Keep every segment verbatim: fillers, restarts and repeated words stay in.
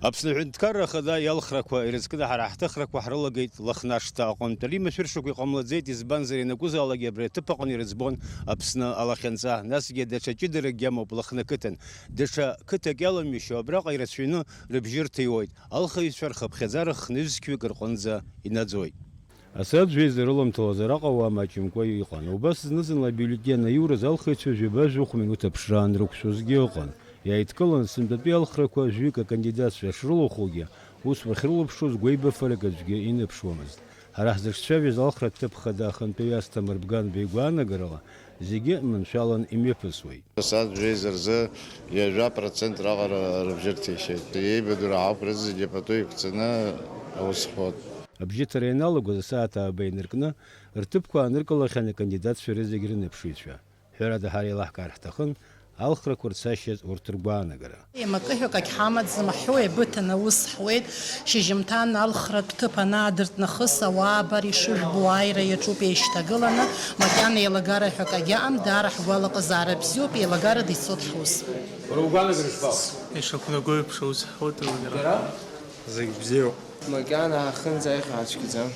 Аԥсны Аҳәынҭқарра Ахада иалхрақәа ирыцкны ҳара ҳҭыхрақәа ҳрылагеит Лыхнашҭа аҟынтә. Ари машәыршақә иҟамлаӡеит, избанзар, ианакәызаалакгьы абри аҭыԥ аҟны ирыӡбон Аԥсны алахьынҵа, насгьы даҽа ҷыдаракгьы амоуп Лыхны ақыҭан. Даҽа қыҭак иаламҩашьо абраҟа ирацәаҩны рыбжьы рҭиуеит, алхыҩцәа рхыԥхьаӡара хнызқьҩык рҟынӡа инаӡоит. Асааҭ жәеиза рыламҭалаз араҟа уа маҷымкәа иҟан. Убас зны-зынла абиулетен аиураз алхыҩцәа жәаба-жәохә минуҭ аԥшра анрықәшәозгьы ыҟан. Иааидкыланы сынтәатәи алхрақәа жәаҩык акандидатцәа шрылахәугьы, ус уахьрылаԥшуаз гәеибафарак аӡәгьы иныԥшуамызт. Ҳара ҳзыҿцәажәаз алхратә ҭыԥ хада ахантәаҩы Асҭамыр Бганба игәаанагарала, зегьы маншәалан имҩаԥысуеит. Асааҭ жәеиза рзы ҩажәа процент раҟара рыбжьы рҭишьеит. Еибадыруа ауп рызегьы пату иқәҵаны аус хуеит. Абжьыҭара ианалагоз асааҭ ааба инаркны, рҭыԥқәа ааныркылахьан акандидатцәа рызегь рынаԥшыҩцәа. Ҳәарада, ҳара еилаҳкаар ҳҭахын алхрақәа рцашьаз урҭ ргәаанагара. Еимакы ҳәа акагь ҳамаӡам, ҳҳәоу еибыҭаны аус ҳуеит. Шьыжьымҭан алхратә ҭыԥ анаадырт нахыс, ауаа абар ишыжәбо ааира иаҿуп еишьҭагыланы, макьана еилагара ҳәа акагь аҟам, даара ҳгәалаҟазаара бзиоуп, еилагарада ицоит ҳус. Уара угәаанагара ишԥаҟоу? Ишақәнаго еиԥш аус ҳуеит еилагарада. Зегь бзиоуп. Макьана ҳахынӡаихьаа цәгьаӡам.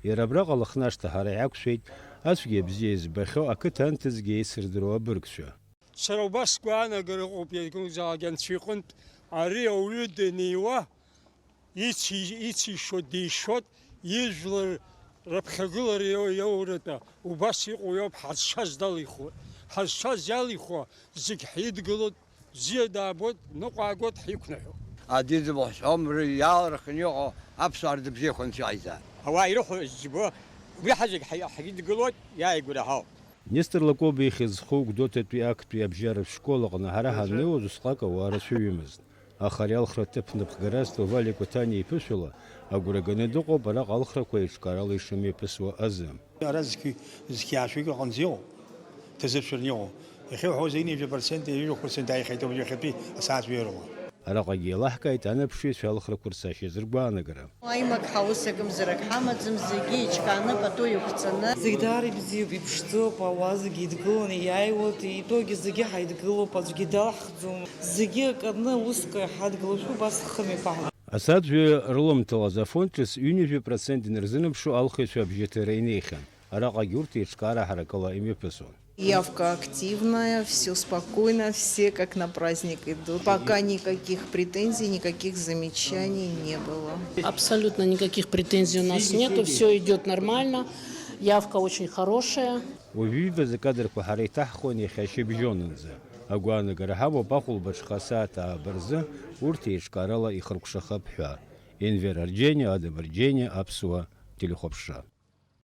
Иара абраҟа Лыхнашҭа ҳара иақәшәеит ацәгьа-абзиа збахьоу, ақыҭа анҭыҵгьы еицырдыруа абыргцәа. Сара убас сгәаанагара ыҟоуп, иаргьы акәзаалак анцәа иҟынтә ари ауаҩы даниуа, ици-, ицишо дишоит, ижәлар раԥхьагылара иоу-, иоуратәы убас иҟоу иоуп, ҳазшаз далихуа, ҳазшаз иалихуа зегь ҳидгылоит, бзиа даабоит, ныҟәаагоит, ҳиқәнаҳәоит. Адиӡ лыҳәҳәом, ры иаалырхын иҟоу аԥсуаа рзы бзиахә анцәа иҟаиҵа. Ауаа ирыхәо зыӡбо, убри ҳазегь ҳаи-, ҳидгылоит, иааигәара ҳауп. Нестор Лакоба ихьӡ зху Гәдоуҭатәи актәи абжьаратә школ аҟны ҳара ҳаннеиуаз усҟак ауаа рацәаҩымызт. Аха ари алхратә ҭыԥ напхгараз Ҭовали Кәаҭани иԥышәала агәра ганы дыҟоуп араҟа алхрақәа еиҿкаарала ишымҩаԥысуа азы. Ара зқьи-, зқьиаашәагьы ыҟаӡам иҟоу, ҭазыршәырны иҟоу. Иахьа иуҳәозеи, ҩажәа процент, ҩажәа процент ааихьеит ауаҩы иахьатәи асааҭ жәаҩа рыла. Араҟагьы еилаҳкааит анаԥшыҩцәа алхрақәа рцашьа зыргәаанагара. Аимак ҳаус акымзарак ҳамаӡам, зегьы еиҿкааны пату иқәҵаны. Зегь даара ибзиоуп, иԥшӡоуп, ауаа зегьы еидгыланы иааиуеит, итәоугьы зегьы ҳаидгылоуп, аӡәгьы далаҳхӡом. Зегьы аканы аусқәа ҳадгылоушәа убас ҳхы мҩаԥаҳгоит. Асааҭ жәаҩа рыламҭалаз афонд ҿыц ҩынҩажәа процент инарзынаԥшу алхыҩцәа абжьыҭара инеихьан. Араҟагьы урҭ еиҿкаара ҳаракыла имҩаԥысуан. Явка активная, всё спокойно, все как на праздник идут. Пока никаких претензий, никаких замечаний не было. Абсолютно никаких претензий у нас нету, всё идёт нормально, явка очень хорошая. Уажәы ҩба закадрқәа ҳара иҭаҳхуан иахьа шьыбжьонынӡа. Агәаанагара ҳамоуп ахәылбыҽха асааҭ ааба рзы урҭ еиҿкаарала ихыркәшахап ҳәа. Енвер Арџьениа, Адам Арџьениа, Аԥсуа телехәаԥшра.